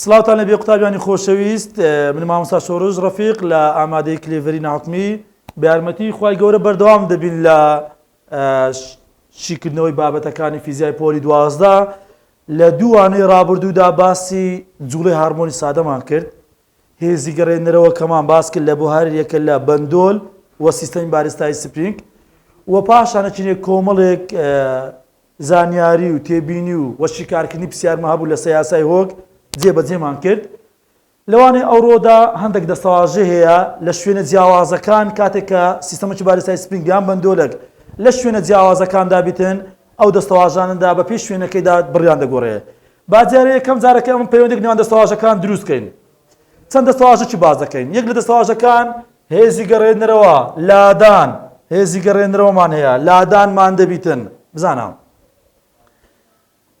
سڵاوتان لەبێ قوتابیانی خۆشەویست من مامۆستا شۆڕش ڕەفیق لە ئامادەی کلێڤەری ناحکومی بە یارمەتی خوای گەورە بەردەوام دەبین لە شیکردنەوەی بابەتەکانی فیزیای پۆلی 12 لە دووانەی ڕابردوودا باسی جوڵەی هارمۆنی سادەمان کرد هێزی گەڕێنەرەوەکەمان باس کرد لە بۆ هەر یەکە لە بەندۆل و سیستەمی بارستایی سپرینگ و پاشانەچینێک کۆمەڵێک زانیاری و تێبینی و وە شیکارکردنی پرسیارمان هەبوو لەسەر یاسای هۆک جێبەجێمان کرد. لەوانەیە ئەوڕۆدا هەندێک دەستەواژە هەیە لە شوێنە جیاوازەکان کاتێک کە سیستەمەکی بارستای سپرینگ یان بەندۆلەک لە شوێنە جیاوازەکاندا بیتن ئەو دەستەواژانەدا بە پێی شوێنەکەیدا بڕیان دەگۆڕێ. با دیارە یەکەم جارەکە ئەمە پەیوەندێک نێوان دەستەواژەکان دروست کەین. چەند دەستەواژەکی باس دەکەین. یەک لە دەستەواژەکان هێزی گەڕێنەرەوە، لادان، هێزی گەڕێنەرەوەمان هەیە، لادانمان دەبیتن. بزانە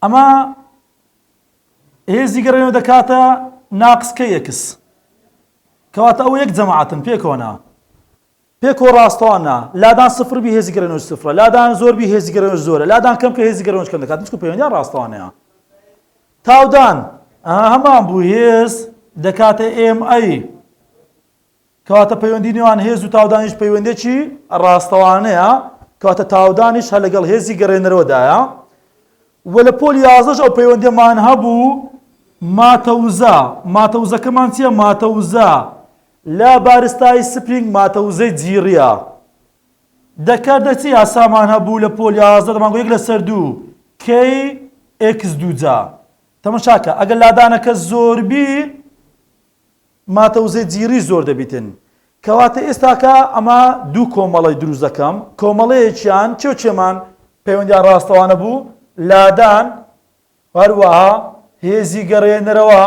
ئەمە هێزی گەڕێنەوە دەکاتە ناقس کە یەکس. کەواتە ئەوە یەک جەماعەتن پێکەوە نا. پێکەوە ڕاستەوانە، لادان سفر بی هێزی گەڕێنەوەش سفرە، لادان زۆر بی هێزی گەڕێنەوەش زۆرە، لادان کەم کە هێزی گەڕێنەوەش کەم دەکات، چونکە پەیوەندیان ڕاستەوانەیە. تاودان ئەها هەمان بوو هێز دەکاتە ئێم ئەی کەواتە پەیوەندی نێوان هێز و تاودانیش پەیوەندێکی ڕاستەوانەیە کەواتە تاودانیش هەر لەگەڵ هێزی گەڕێنەرەوەدایە و لە پۆلی یازدەش ئەو پەیوەندیەمان هەبوو ماتەوزە ماتەوزەکەمان چییە ماتەوزە لە بارستایی سپرینگ ماتەوزەی جیڕیە دەکە دەچی یاسامان هەبوو لە پۆل 11 دەمانگۆ یەک لەسەر دوو کەی ئێکس دووجا تەمەشاکە ئەگەر لادانەکە زۆربی ماتەوزەی جیڕی زۆر دەبیتن کەواتە ئێستاکە ئەمە دوو کۆمەڵی دروست دەکەم کۆمەڵەیەکیان چێ و چێمان پەیوەندیان ڕاستەوانە بوو لادان هەروەها هێزی گەڕێنەرەوە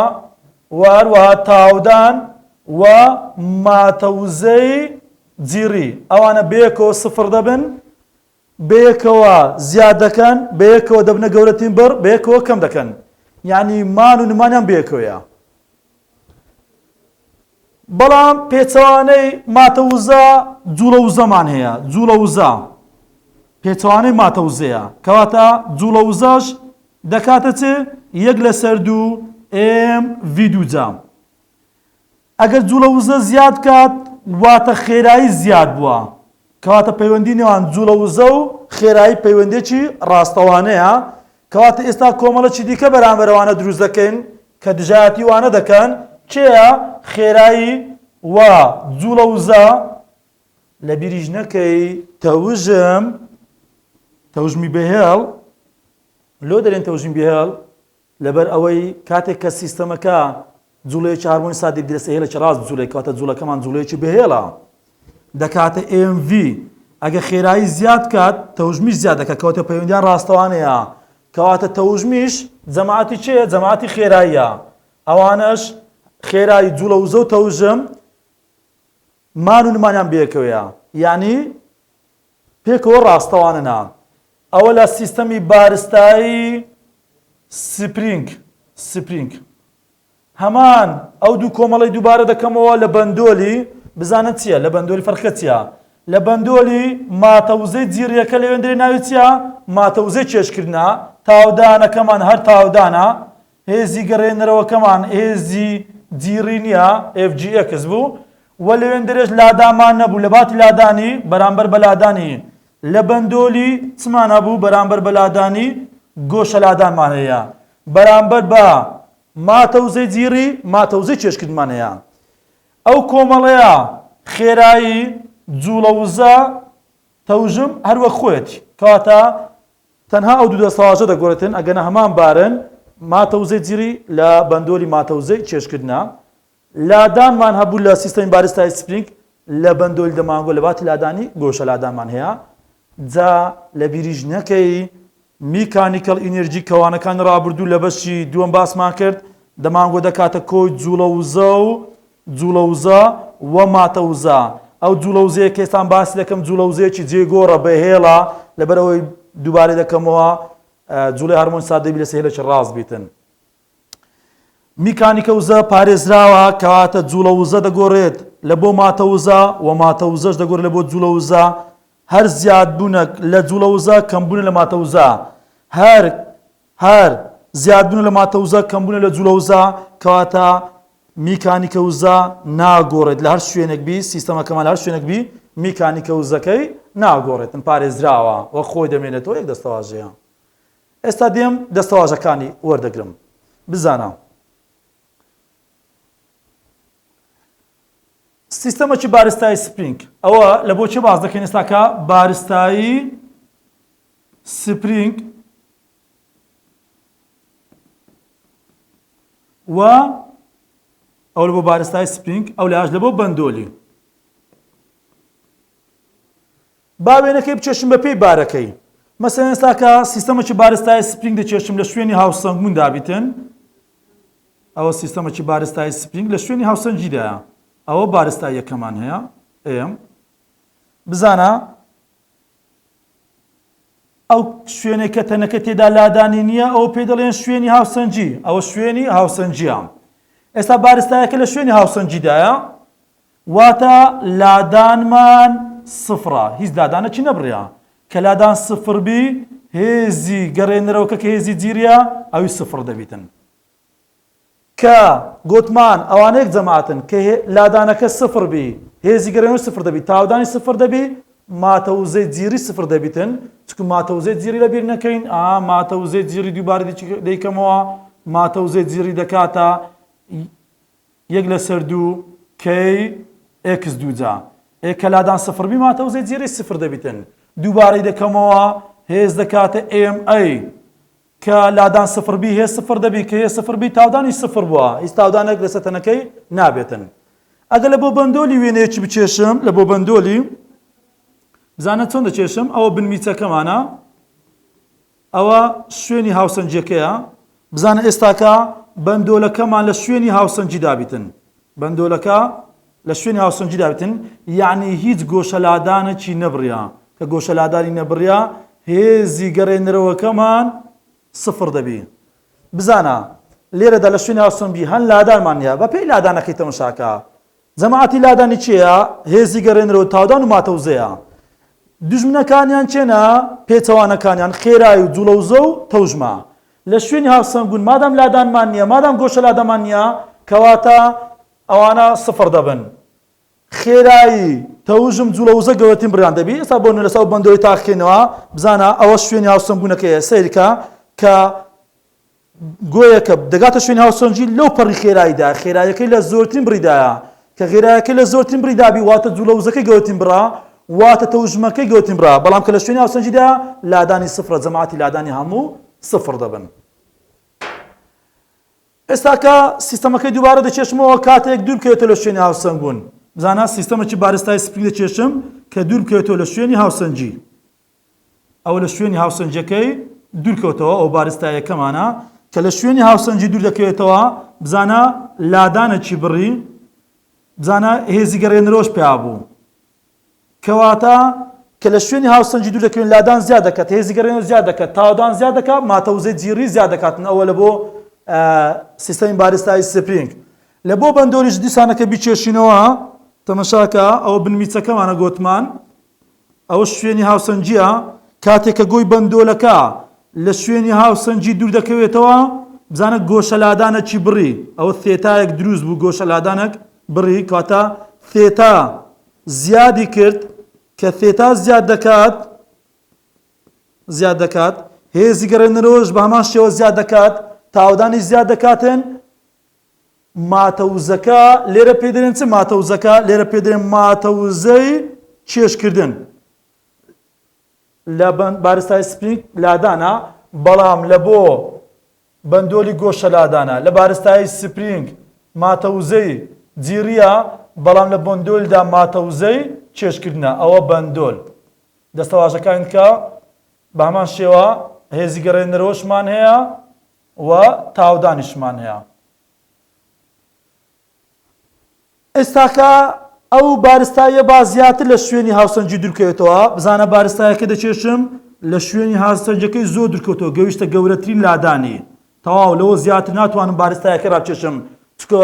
و هەروەها تاودان و ماتەوزەی جیڕی ئەوانە بەیەکەوە سفر دەبن بەیەکەوە زیاد دەکەن بەیەکەوە دەبنە گەورەترین بڕ بەیەکەوە کەم دەکەن یعنی مان و نمانیان بەیەکەوەیە بەڵام پێچەوانەی ماتە وزە جوڵە وزەمان هەیە جوڵە وزە پێچەوانەی ماتە وزەیە کەواتە جوڵە وزەش دەکاتە چ یەک لەسەر دوو ئێم ڤی دووجا ئەگەر جوڵە وزە زیاد کات واتە خێرایی زیاد بووە کەواتە پەیوەندی نێوان جوڵە وزە و خێرایی پەیوەندێکی ڕاستەوانەیە کەواتە ئێستا کۆمەڵێکی دیکە بەرامبەر ئەوانە دروست دەکەین کە دژایەتی وانە دەکەن، کێیە؟ خێرایی و جوڵە وزە، لەبیریش نەکەی تەوژم، تەوژمی بەهێڵ، لۆ دەرێن تەوژمی بەهێڵ؟ لەبەر ئەوەی کاتێک کە سیستەمەکە جوڵەیەکی هارمۆنی سادەی بدرێسە هێڵێکی ڕاست بجوڵێ کەواتە جوڵەکەمان جوڵەیەکی بەهێڵە دەکاتە MV ئەگە خێرایی زیاد کات تەوژمیش زیاد دەکات کەواتە پەیوەندیان ڕاستەوانەیە کەواتە تەوژمیش جەماعەتی چێ جەماعەتی خێراییە ئەوانەش خێرایی جوڵە وزە و تەوژم مان و نمانیان بەیەکەوەیە یعنی پێکەوە ڕاستەوانەنا ئەوە لە سیستەمی بارستایی سپرینگ سپرینگ هەمان ئەو دوو کۆمەڵەی دووبارە دەکەمەوە لە بەندۆلی بزانن چییە لە بەندۆلی فەرقەکە چییە لە بەندۆلی ماتە وزەی جیڕیەکە لەوێندرێ ناوی چییە ماتە وزەی کێشکردنە تاودانەکەمان هەر تاودانە هێزی گەڕێنەرەوەکەمان هێزی جیڕی نییە FGX بوو و لەوێندرێش لادامان نەبوو لە باتی لادانی بەرامبەر بە لادانی لە بەندۆلی چمان هەبوو بەرامبەر بە لادانی گۆشە لادانمان هەیە بەرامبەر بە ماتەوزەی جیڕی ماتەوزەی کێشکردمان هەیە. ئەو کۆمەڵەیە خێرایی، جوڵە وزە، تەوژم هەر وەک خۆیەتی. کەواتە تەنها ئەو دوو دەستەواژە دەگۆڕێتن ئەگەنا هەمان بارن، ماتەوزەی جیڕی لە بەندۆلی ماتەوزەی کێشکردنە. لادانمان هەبوو لە سیستەمی بارستای سپرینگ لە بەندۆلی دەمانگۆ لە باتی لادانی گۆشە لادانمان هەیە. جا لەبیریش نەکەی mechanical energy کە وانەکانی ڕابردوو لە بەشی دووەم باسمان کرد دەمانگۆ دەکاتە کۆی جوڵە وزە و جوڵە وزە و ماتە وزە ئەو جوڵە وزەیە کە ئێستان باسی دەکەم جوڵە وزەیەکی جێگۆڕە بەهێڵە لەبەرئەوەی دووبارەی دەکەمەوە جوڵەی هارمۆنی سادە دەبی لەسەر هێڵێکی ڕاست بیتن. میکانیکە وزە پارێزراوە کەواتە جوڵە وزە دەگۆڕێت لە بۆ ماتە وزە و ماتە وزەش دەگۆڕێت لە بۆ جوڵە وزە هەر زیادبوونەک لە جوڵە وزە کەمبوونە لە ماتە وزە هەر هەر. زیادبوونە لە ماتە وزە، کەمبوونە لە جوڵە وزە، کەواتە میکانیکە وزە ناگۆڕێت لە هەر شوێنێک بی، سیستەمەکەمان لە هەر شوێنێک بی میکانیکە وزەکەی ناگۆڕێتن، پارێزراوە، وەک خۆی دەمێنێتەوە، یەک دەستەواژەیە. ئێستا دێم دەستەواژەکانی وەردەگرم. بزانە. سیستەمەکی بارستایی سپرینگ ئەوە لە بۆ چێ باس دەکەین ئێستاکە بارستایی سپرینگ و ئەو لە بۆ بارستای سپرینگ ئەو لاش لە بۆ بەندۆلی با وێنەکەی بچێشم بە پێی بارەکەی مەسەلەن ئێستاکە سیستەمەکی بارستای سپرینگ دەکێشم لە شوێنی هاوسەنگبوون دابیتن ئەوە سیستەمەکی بارستای سپرینگ لە شوێنی هاوسەنگیدایە ئەوە بارستاییەکەمان هەیە ئێم بزانە ئەو شوێنێک کە تەنەکە تێدا لادانی نییە ئەو پێ دەڵێن شوێنی هاوسەنگی ئەوە شوێنی هاوسەنگیە ئێستا بارستایەکە لە شوێنی هاوسەنگیدایە واتە لادانمان سفرە هیچ لادانەکی نەبڕیا کە لادان سفر بی هێزی گەڕێنەرەوەکە کە هێزی جیریە ئەوی سفر دەبیتن کە گۆتمان ئەوانە یەک جەماعەتن کە لادانەکە سفر بی هێزی گەڕێنەوە سفر دەبی تاودانی سفر دەبی ماتە وزەی جیری سفر دەبیتن چکو ماتە وزەی جیری لەبیر نەکەین ئا ماتە وزەی جیری دووبارە دەیکەمەوە ماتە وزەی جیری دەکاتە یەک لەسەر دوو K X دووجا ئێ کە لادان سفر بی ماتە وزەی جیری سفر دەبیتن دووبارەی دەکەمەوە هێز دەکاتە M A کە لادان سفر بی هێز سفر دەبی کە هێز سفر بی تاودانی سفر بووە هیچ تاودانێک لەسەر تەنەکەی نابێتن ئەگەر لە بۆ بەندۆلی وێنەیەکی بکێشم لە بۆ بەندۆلی بزانە چۆن دەکێشم ئەوە بنمیچەکەمانە ئەوە شوێنی هاوسەنگیەکەیە بزانە ئێستاکە بەندۆلەکەمان لە شوێنی هاوسەنگی دابیتن بەندۆلەکە لە شوێنی هاوسەنگی دابیتن یعنی هیچ گۆشەلادانێکی نەبڕیا کە گۆشەلادانی نەبڕیا هێزی گەڕێنەرەوەکەمان سفر دەبی بزانە لێرەدا لە شوێنی هاوسەنگی هەن لادانمان نیە بە پێی لادانەکەی تەمەشاکە جەماعەتی لادانی کێیە؟ هێزی گەڕێنەرەوە تاودان و ماتەوزەیە. دوژمنەکانیان کێنە؟ پێچەوانەکانیان خێرایی و جوڵەوزە و تەوژمە. لە شوێنی هاوسەنگبوون مادام لادانمان نییە، مادام گۆشە لادەمان نییە، کەواتە ئەوانە سفر دەبن. خێرایی، تەوژم، جوڵەوزە گەورەترین بڕیان دەبی. ئێستا بۆ نمونە لەسەر ئەو بەندەوەی تاقیکەینەوە، بزانە ئەوە شوێنی هاوسەنگبوونەکەیە. سەیرکە کە گۆیەکە دەگاتە شوێنی هاوسەنگی لەو پەڕی خێراییدا، خێراییەکەی لە زۆرترین بڕیدایە، کە خێرایەکەی لە زۆرترین بڕیدا بی واتە جوڵە وزەکەی گەورەترین بڕە، واتە تەوژمەکەی گەورەترین بڕە، بەڵام کە لە شوێنی هاوسەنگیدایە لادانی سفرە، جەماعەتی لادانی هەموو سفر دەبن. ئێستاکە سیستەمەکەی دووبارە دەکێشمەوە کاتێک دوور بکەوێتەوە لە شوێنی هاوسەنگ بوون. بزانە سیستەمێکی بارستای سپرینگ دەکێشم کە دوور بکەوێتەوە لە شوێنی هاوسەنگی. ئەوە لە شوێنی هاوسەنگیەکەی دوورکەوتەوە ئەو بارستایەکەمانە کە لە شوێنی هاوسەنگی دوور دەکەوێتەوە بزانە لادانێکی بڕی بزانە هێزی گەڕێنەرەوەش پیا بوو کەواتە کە لە شوێنی هاوسەنگی دوور دەکەوێن لادان زیاد دەکات هێزی گەڕێنەوە زیاد دەکات تاودان زیاد دەکات ماتە وزەی جیڕی زیاد دەکاتن ئەوە لە بۆ سیستەمی بارستایی سپرینگ لە بۆ بەندۆریش دیسانەکە بیکێشینەوە تەمەشاکە ئەوە بنمیچەکەمانە گۆتمان ئەوە شوێنی هاوسەنگییە، کاتێک کە گۆی بەندۆلەکە لە شوێنی هاوسەنگی دوور دەکەوێتەوە، بزانە گۆشەلادانەکی بڕی، ئەوە ثێتایەک دروست بوو، گۆشەلادانەک بڕی، کەواتە ثێتا زیادی کرد، کە ثێتا زیاد دەکات، زیاد دەکات، هێزی گەڕێنەرەوەش بە هەمان شێوە زیاد دەکات، تاودانی زیاد دەکاتن، ماتە وزەکە لێرە پێ دەرێن چ ماتە وزەکە لێرە پێ دەرێن ماتە وزەی کێشکردن لە بارستای سپرینگ لادانە بەڵام لە بۆ بەندۆلی گۆشە لادانە لە بارستایی سپرینگ ماتە وزەی جیڕیە بەڵام لە بەندۆلدا ماتە وزەی کێشکردنە ئەوە بەندۆل دەستەواژەکان کە بە هەمان شێوە هێزی گەڕێنەرەوەشمان هەیە و تاودانیشمان هەیە. ئێستاکە ئەو بارستاییە با زیاتر لە شوێنی هاوسەنگی دوورکەوێتەوە، بزانە بارستایەکە دەکێشم لە شوێنی هاوسەنگەکەی زۆر دوورکەوتەوە گەویشتە گەورەترین لادانی تەواو لەوە زیاتر ناتوانم بارستایەکە ڕابکێشم چکە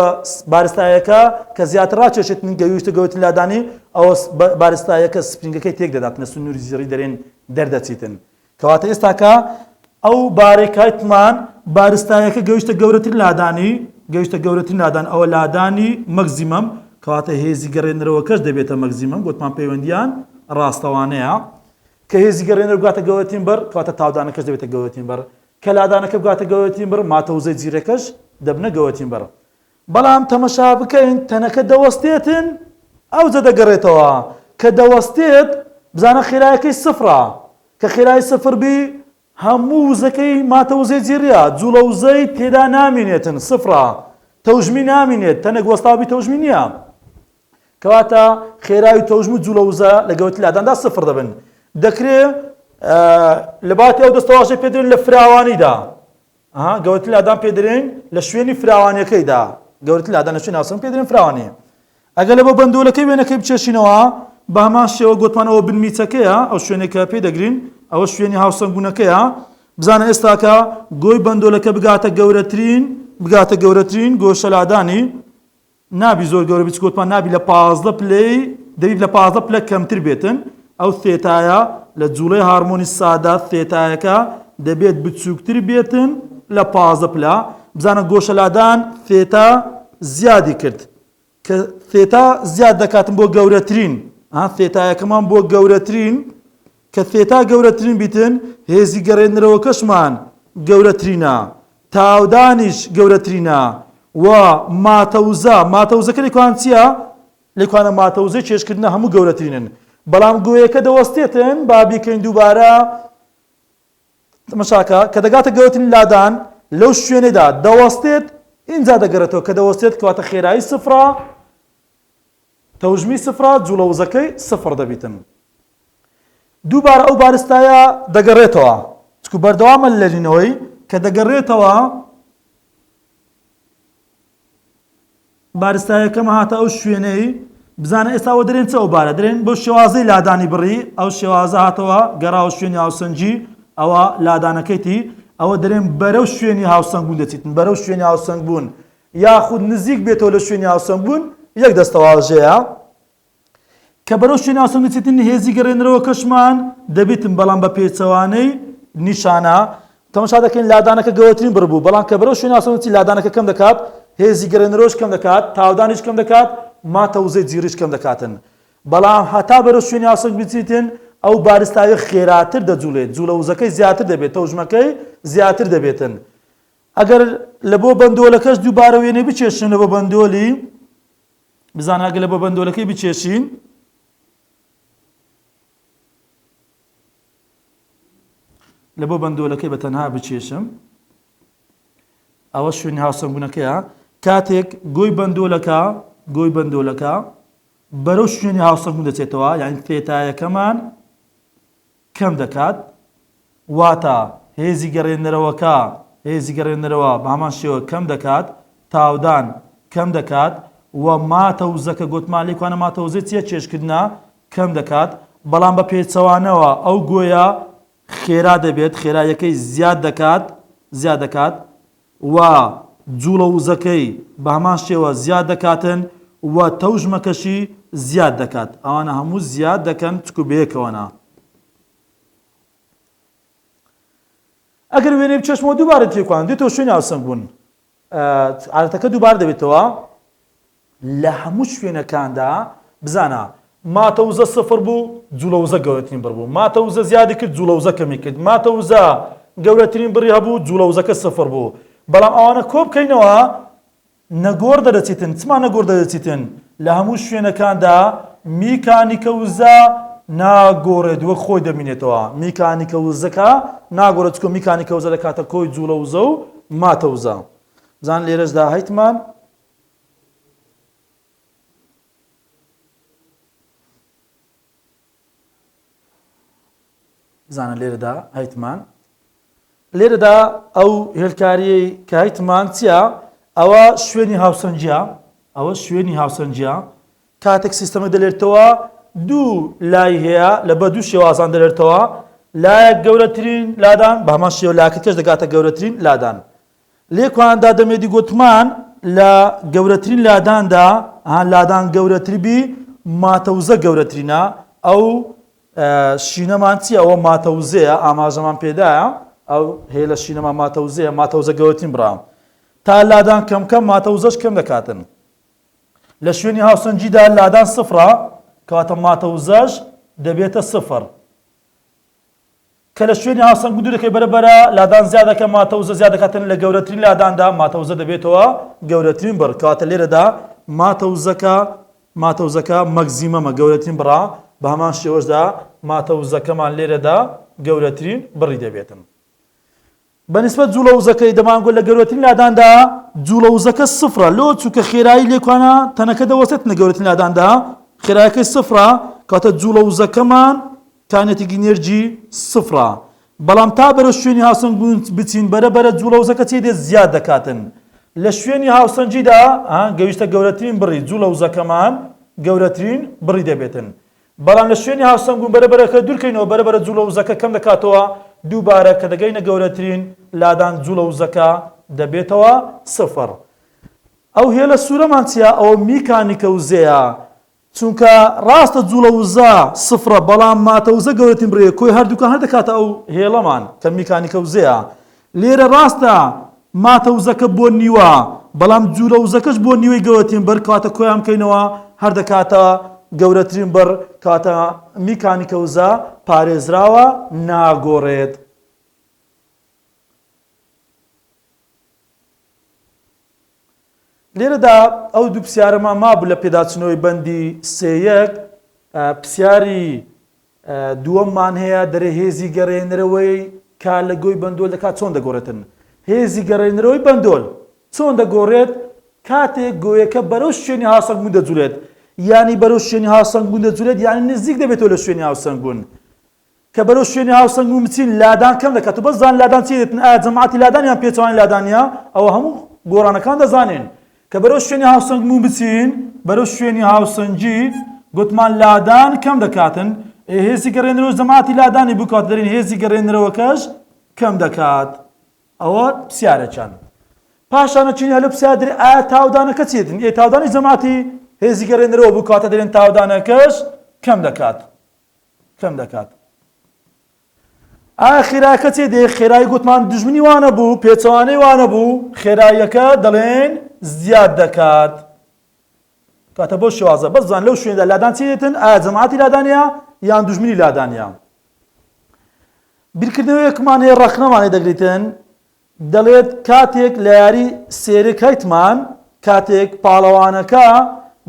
بارستایەکە کە زیاتر ڕاکێشێت من گەویشتە گەورەترین لادانی ئەوە بارستایەکە سپرینگەکەی تێک دەدات لە سنووری زێڕی دەرێن دەردەچیتن کەواتە ئێستاکە ئەو بارەی کاتمان بارستایەکە گەیشتە گەورەترین لادانی، گەیشتە گەورەترین لادان، ئەوە لادانی مەکزیمەم، کەواتە هێزی گەڕێنەرەوەکەش دەبێتە مەکزیمەم، گۆتمان پەیوەندیان ڕاستەوانەیە. کە هێزی گەڕێنەر بگاتە گەورەترین بڕ، کەواتە تاودانەکەش دەبێتە گەورەترین بڕ. کە لادانەکە بگاتە گەورەترین بڕ، ماتە وزەی جیڕەکەش دەبنە گەورەترین بڕ. بەڵام تەمەشا بکەین تەنەکە دەوەستێتن ئەوجە دەگەڕێتەوە، کە دەوەستێت بزانە خێرایەکەی سفرە، کە خێرای سفر بی هەموو وزەکەی ماتە وزەی جیڕیە، جوڵە وزەی تێدا نامینێتن، سفرە، تەوژمی نامینێت، تەنێک وەستاو بی تەوژمی نییە. کەواتە خێرای تەوژم و جوڵە وزە لە گەوتی لاداندا سفر دەبن. دەکرێ لە باتی ئەو دەستەواژەی پێ دەرێن لە فراوانیدا. ئەها گەورەترین لادان پێ دەرێن لە شوێنی فراوانیەکەیدا. گەورەترین لادان لە شوێنی هاوسەنگ پێ دەرێن فراوانی. ئەگەر لە بۆ بەندۆلەکەی وێنەکەی بکێشینەوە بە هەمان شێوە گۆتمان ئەوە بنمیچەکەیە ئەو شوێنێک کە پێی دەگرین ئەوە شوێنی هاوسەنگبوونەکەیە بزانە ئێستاکە گۆی بەندۆلەکە بگاتە گەورەترین بگاتە گەورەترین گۆشەلادانی نابی زۆر گەورە بیت گۆتمان نابی لە 15 پلەی دەبی لە 15 پلە کەمتر بێتن ئەو ثێتایە لە جوڵەی هارمۆنی سادە ثێتایەکە دەبێت بچووکتر بێتن لە 15 پلە بزانە گۆشەلادان ثێتا زیادی کرد کە ثێتا زیاد دەکاتن بۆ گەورەترین ها ثێتایەکەمان بۆ گەورەترین کە ثێتا گەورەترین بیتن هێزی گەڕێنرەوەکەشمان گەورەترینە تاودانیش گەورەترینە و ماتەوزە ماتەوزەکە لێکوان چییە؟ لێکوانە ماتەوزەی کێشکردنە هەموو گەورەترینن بەڵام گۆیەکە دەوەستێتن با بیکەین دووبارە تەمەشاکە کە دەگاتە گەورەترین لادان لەو شوێنەدا دەوەستێت ئینجا دەگەڕێتەوە کە دەوەستێت کەواتە خێرایی سفرە تەوژمی سفرە جوڵە وزەکەی سفر دەبیتن دووبارە ئەو بارستایە دەگەڕێتەوە چکو بەردەوامە لەرینەوەی کە دەگەڕێتەوە بارستایەکەم هاتە ئەو شوێنەی بزانە ئێستا وە دەرێن چ ئەو بارە دەرێن بەو شێوازەی لادانی بڕی ئەو شێوازە هاتەوە گەڕاوە شوێنی هاوسەنگی ئەوە لادانەکەیتی ئەوە دەرێن بەرەو شوێنی هاوسەنگ بوون دەچیتن بەرەو شوێنی هاوسەنگ بوون یاخود نزیک بێتەوە لە شوێنی هاوسەنگ بوون یەک دەستەواژەیە کە بەرەو شوێنی هاوسەنگ دەچێتن هێزی گەڕێنەرەوەکەشمان دەبیتن بەڵام بە پێچەوانەی نیشانە تەماشا دەکەین لادانەکە گەورەترین بڕ بوو بەڵام کە بەرەو شوێنی هاوسەنگ دەچین لادانەکە کەم دەکات هێزی گەڕێنەرەوەش کەم دەکات تاودانیش کەم دەکات ماتە وزەی جیڕیش کەم دەکاتن بەڵام هەتا بەرەو شوێنی هاوسەنگ بچیتن ئەو بارستاوی خێراتر دەجوڵێت جوڵە وزەکەی زیاتر دەبێت تەوژمەکەی زیاتر دەبێتن ئەگەر لە بۆ بەندۆلەکەش دووبارە وێنەی بکێشن لە بۆ بەندۆلی بزانە ئەگەر لە بۆ بەندۆلەکەی بکێشین لە بۆ بەندۆلەکەی بە تەنها بکێشم ئەوە شوێنی هاوسەنگبوونەکەیە کاتێک گۆی بەندۆلەکە گۆی بەندۆلەکە بەرەو شوێنی هاوسەنگبوون دەچێتەوە یعنی تێتایەکەمان کەم دەکات، واتە هێزی گەڕێنەرەوەکە هێزی گەڕێنەرەوە بە هەمان شێوە کەم دەکات، تاودان کەم دەکات و ماتە وزەکە گۆتمان لێکوانە ماتە وزەی چیە کێشکردنە کەم دەکات، بەڵام بە پێچەوانەوە ئەو گۆیە خێرا دەبێت خێراییەکەی زیاد دەکات زیاد دەکات و جوڵە وزەکەی بە هەمان شێوە زیاد دەکاتن و تەوژمەکەشی زیاد دەکات ئەوانە هەموو زیاد دەکەن چکو بەیەکەوەنا. ئەگەر وێنەی بچێشمەوە دووبارە تێکوان دێتەوە شوێنی هاوسەنگ بوون عادەتەکە دووبارە دەبێتەوە لە هەموو شوێنەکاندا بزانە ماتە وزە سفر بوو جوڵە وزە گەورەترین بڕ بوو ماتە وزە زیادی کرد جوڵە وزە کەمی کرد ماتە وزە گەورەترین بڕی هەبوو جوڵە وزەکە سفر بوو بەڵام ئەوانە کۆ بکەینەوە نەگۆڕ دەرەچیتن چما نەگۆڕ دەرەچیتن لە هەموو شوێنەکاندا میکانیکە وزە ناگۆڕێت وەک خۆی دەمینێتەوە میکانیکە وزەکە ناگۆڕێت چکۆ میکانیکە وزە دەکاتە کۆی جوڵە وزە و ماتە وزە بزان لێرەشدا هەیتمان بزانە لێرەدا هەیتمان لێرەدا ئەو هێلکاریەی کە هەیتمان چییە ئەوە شوێنی هاوسەنگیە ئەوە شوێنی هاوسەنگیە کاتێک سیستەمە دەلێرتەوە دوو لای هەیە لە بە دوو شێوازان دەلێرتەوە لایەک گەورەترین لادان بە هەمان شێوە لاکە کەش دەگاتە گەورەترین لادان لێکواندا دەمێدی گۆتمان لە گەورەترین لاداندا ها لادان گەورەتر بی ماتەوزە گەورەترینە ئەو شینەمان چیە ئەوە ماتەوزەیە ئاماژەمان پێدایە. ئەو هێلە شینەمان ماتە وزەیە، ماتە وزە گەورەترین بڕە. تا لادان کەم کەم ماتە وزەش کەم دەکاتن. لە شوێنی هاوسەنگیدا لادان سفرە، کەواتە ماتە وزەش دەبێتە سفر. کە لە شوێنی هاوسەنگ بوو دوورەکەی بەرە بەرە لادان زیاد دەکە ماتە وزە زیاد دەکاتن لە گەورەترین لاداندا ماتە وزە دەبێتەوە گەورەترین بڕ کەواتە لێرەدا ماتە وزەکە ماتە وزەکە maximum ە گەورەترین بڕە بە هەمان شێوەشدا ماتە وزەکەمان لێرەدا گەورەترین بڕی دەبێتن. بە نیسبەت جوڵە وزەکەی دەمانگۆت لە گەورەترین لاداندا جوڵە وزەکە سفرە لۆ چونکە خێرایی لێکوانە تەنەکە دەوەستێت لە گەورەترین لاداندا خێرایەکەی سفرە کەواتە جوڵە وزەکەمان kinetic energy سفرە بەڵام تا بەرەو شوێنی هاوسەنگ بوون بچین بەرە بەرە جوڵە وزەکە چی دێت زیاد دەکاتن لە شوێنی هاوسەنگیدا گەویستە گەورەترین بڕی جوڵە وزەکەمان گەورەترین بڕی دەبێتن بەڵام لە شوێنی هاوسەنگ بوون بەرە بەرە کە دوورکەینەوە بەرە بەرە جوڵە وزەکە کەم دەکاتەوە، دووبارە کە دەگەینە گەورەترین لادان جوڵە وزەکە دەبێتەوە سفر. ئەو هێلە سوورەمان چیە؟ ئەوە میکانیکە وزەیە، چونکە ڕاستە جوڵە وزە سفرە بەڵام ماتە وزە گەورەترین بڕیە کۆی هەردووکان هەر دەکاتە ئەو هێڵەمان کە میکانیکە وزەیە. لێرە ڕاستە ماتە وزەکە بۆ نیوە بەڵام جوولە وزەکەش بۆ نیوەی گەورەترین بڕ کەواتە کۆیان بکەینەوە هەر دەکاتە گەورەترین بڕ کەواتە میکانیکە وزە پارێزراوە ناگۆڕێت. لێرەدا ئەو دوو پرسیارەمان مابوو لە پێداچنەوەی بەندی سێیەک پرسیاری دووەممان هەیە دەرێ هێزی گەڕێنەرەوەی کار لە گۆی بەندۆل دەکات چۆن دەگۆڕێتن؟ هێزی گەڕێنەرەوەی بەندۆل چۆن دەگۆڕێت کاتێک گۆیەکە بەرەو شوێنی هاوسەنگبوون دەجولێت یانی بەرەو شوێنی هاوسەنگبوون دەجولێت یانی نزیک دەبێتەوە لە شوێنی هاوسەنگبوون کە بەرەو شوێنی هاوسەنگبوون بچین لادان کەم دەکات و بەس زان لادان چی دێتن ئایا جەماعەتی لادان یان پێچەوانەی لادانە ئەوە هەموو گۆڕانەکان دەزانین کە بەرەو شوێنی هاوسەنگبوون بچین، بەرەو شوێنی هاوسەنگی، گوتمان لادان کەم دەکاتن، ئێ هێزی گەڕێنەرەوەش جەماعەتی لادانی بوو کەواتە دەرێین هێزی گەڕێنەرەوەکەش کەم دەکات. ئەوە پرسیارەکیان. پاشان ئەچین هەلە پرسیار دەرێ ئایا تاودانەکە چیتن؟ ئێ تاودانی جەماعەتی هێزی گەڕێنەرەوە بوو کەواتە دەرێن تاودانەکەش کەم دەکات. کەم دەکات. ئایا خێراکە چێ دێ؟ خێرایی گوتمان دوژمنی وانە بوو، پێچەوانەی وانە بوو، خێراییەکە دەڵێن زیاد دەکات. کاتە بۆ شێوازە بەس بزان لەو شوێندا لادان چی دێتن، ئایا جەماعەتی لادانە یان دوژمنی لادانە؟ بیرکردنەوەیەکمان هەیە ڕەخنەمان لێ دەگریتن دەڵێت کاتێک لە یاری سێرک هەیتمان کاتێک پاڵەوانەکە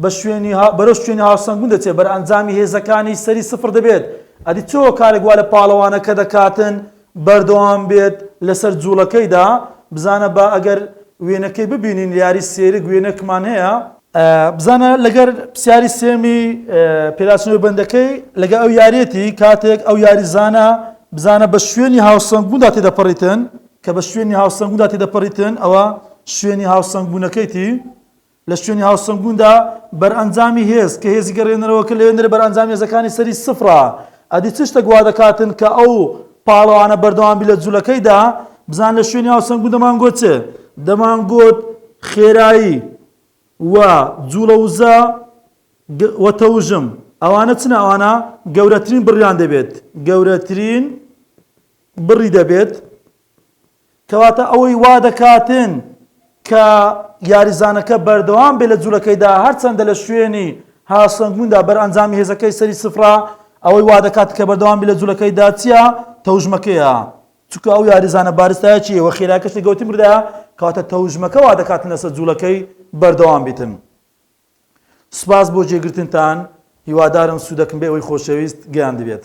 بە شوێنی بەرەو شوێنی هاوسەنگبوون دەچێت بەرئەنجامی هێزەکانی سەری سفر دەبێت ئەدی چ هۆکارێک وا لە پاڵەوانەکە دەکاتن بەردەوام بێت لەسەر جوڵەکەیدا بزانە با ئەگەر وێنەکەی ببینین لە یاری سێرک وێنەکمان هەیە بزانە لەگەر پرسیاری سێمی پێداچنەوەی بەندەکەی لەگە ئەو یاریەتی کاتێک ئەو یاریزانە بزانە بە شوێنی هاوسەنگبووندا تێدەپەڕیتن کە بە شوێنی هاوسەنگبووندا تێدەپەڕیتن ئەوە شوێنی هاوسەنگبوونەکەیتی لە شوێنی هاوسەنگبووندا بەرئەنجامی هێز کە هێزی گەڕێنەرەوەکە لەوێندرێ بەرئەنجامی هێزەکانی سەری سفرە ئەدی چ شتێک وا دەکاتن کە ئەو پاڵەوانە بەردەوام بی لە جولەکەیدا بزان لە شوێنی هاوسەنگبوون دەمانگوت چ دەمانگوت خێرایی و جوڵە وزە و تەوژم ئەوانە چنە ئەوانە گەورەترین بڕیان دەبێت گەورەترین بڕی دەبێت کەواتە ئەوەی وا دەکاتن کە یاریزانەکە بەردەوام بێ لە جوولەکەیدا هەرچەندە لە شوێنی هاسەنگبووندا بەرئەنجامی هێزەکەی سەری سفرە ئەوەی وا دەکات کە بەردەوام بێ لە جوولەکەیدا چییە تەوژمەکەیە چونکە ئەو یاریزانە بارستایەکی و خێراکەش لە گەوتی مردایە کەواتە تەوژمەکە وا دەکاتن لەسەر جوولەکەی بەردەوام بیتن سوپاس بۆ جێگرتنتان هیوادارم سوودەکم بێ ئەوەی خۆشەویست گەیاندبێت.